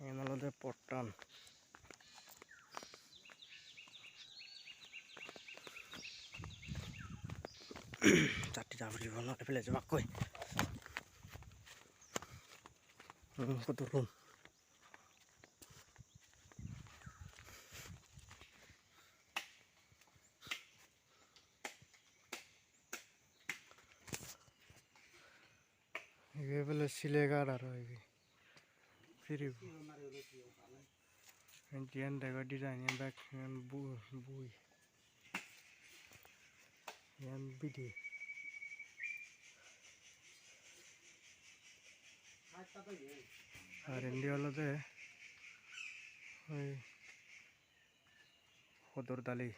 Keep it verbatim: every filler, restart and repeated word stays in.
Iyan olode pottan. Chatti jaburi bono pele jebakkoi. Hmm, kudurun. Ibe bele silegar aro ibe. Piribo. Jiyan dego design iyan bek iyan bu-, bui. Iyan bidi. Ar indi olode oi hodor dali.